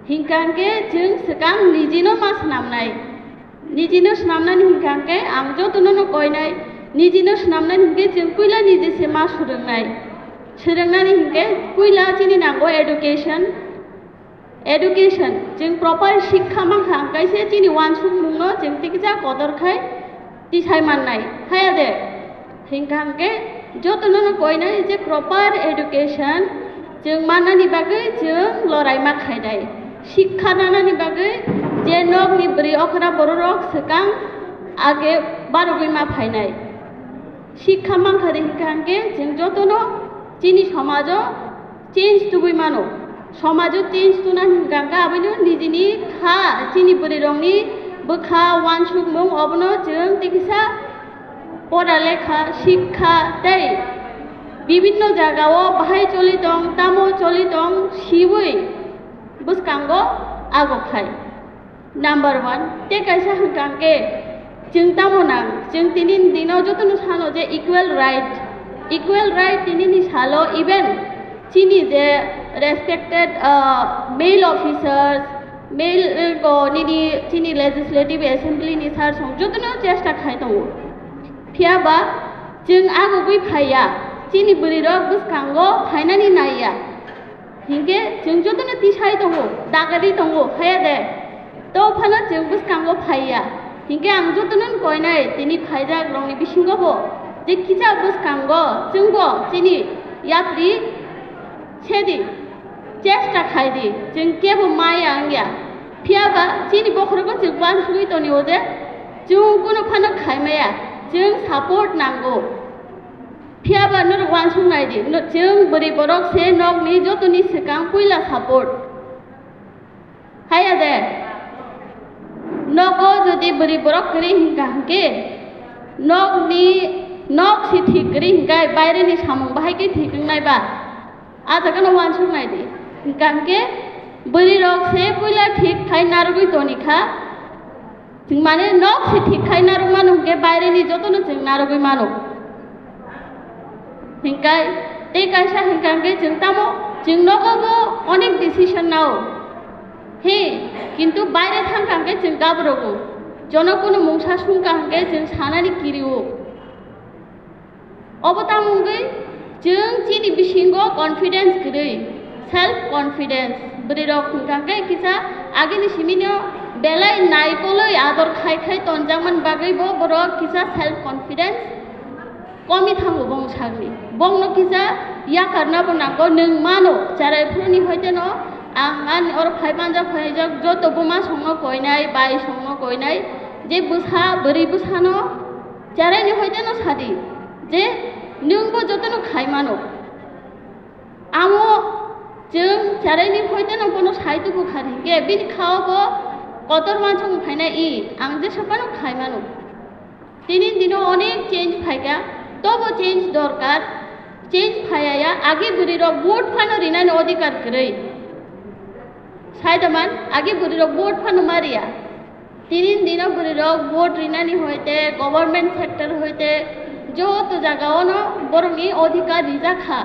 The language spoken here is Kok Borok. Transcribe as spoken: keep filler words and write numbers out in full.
Hinkha hwnkhe chwng swkang nijino ma swnamnai. Nijino swnamnani hinkha hwnkhe ang jotono no koinai. Nijino swnamnani hinkhe chwng puila nijese ma swrwngnai. Swrwngnani hinkhe puila chini nango education. Education, chwng proper sikha mankha hwnkhe se chini wansukmungno chwng tikisa kotor khai tisai mannai, haya de? Hinkha hwnkhe jotono no koinai je proper education chwng mannani bagwi chwng lorai ma khainai. Sikha nanani bagwi je nokni bwrwi okra bororok swkang age barogwi ma phainai. Sikha mankha de hinkha hwnkhe chwng jotono chini somajo change tubui mano. Somajo change tuna hinkha hwnkhe aboino nijini kha, chini bwrwirokni bwkha, wansukmung, obono chwng tikisa pora lekha, sikha tei bibinno jagao bahai choli tong, tamo choli tong siui bwskango ago khai. Number one, tei kaisa hwnkha hwnkhe chwng tamo nang, chwng tini dino jotono sano je equal right, equal right tini ni salo even chini je respected, uh, male officers, male, uh, go nini chini legislative assembly ni sir song jotono chesta khai tongo. Phiya ba chwng agugwi phaiya, chini bwrwirok bwskango phainani naiya. Hinkhe chwng jotono tisai tongo, dagari tongo, haya de? To phano chwng bwskango phaiya. Hinkhe ang jotono koinai tini phaijak rokni bisingo bo je kisa bwskango chwngbo chini yapri sedi, chesta khaidi, chwng kebo maya wngya. Phiya ba chini bokhorogo chwng uansugwi tonio je chwng kunu phano khaimaya, chwng support nango. Phiya ba norok uansuk nai di, no, chwng bwrwi borok se nokni jotoni swkang puila support. Haya de? Nogo jodi bwrwi borok kwrwi hinkha hinkhe, nokni, nok si thik kwrwi hinkhe baireni samung bahai khe thik wngnai ba? A jaga no uansuk nai di. Hinkha hinkhe bwrwi rok se puila thik khai narwgwi toni kha. Chwng mane nok se thik khai narwk mano hinkhe baireni jotono chwng narwgwi mano. Hinkhe tei kaisa hinkha hinkhe chwng tamo chwng nogo bo onek decision nao. He, kintu baire thangkha hinkhe chwng gabrogo. Jono kunu mungsa sungkha hinkhe chwng sanani kirio. Obo tamo wngwi chwng chini bisingo confidence kwrwi, self confidence. Bwrwirok hwnkha khe kisa agini simino belai naikolwi ador khai khai tonjakmani bagwi bo borok kisa self confidence komi thango bong sakni. Bongno kisa yakarna bo nango, nwng mano cherai phuruni hoiteno ang ani oro phai manjak phaijak joto buma songno koinai, bai songno koinai, je bwsa, bwrwi bwsano Cheraini hoite no sadi je nwng bo jotono khai mano. Amo chwng cheraini hoite no bono sai tubu kha hinkhe bini khao bo kotor wansuk phaina i ang jesa phano khai mano. Tini dino onek change phaikha, tobo change dorkar, change phaiya ya agi bwrwi rok vote phano rinani odhikar kwrwi. Sai da man agi bwrwi rok vote phano mariya. Tini dino bwrwi rok vote rinani hoite, government sector hoite, joto jaga ono borokni odhikar rijak kha.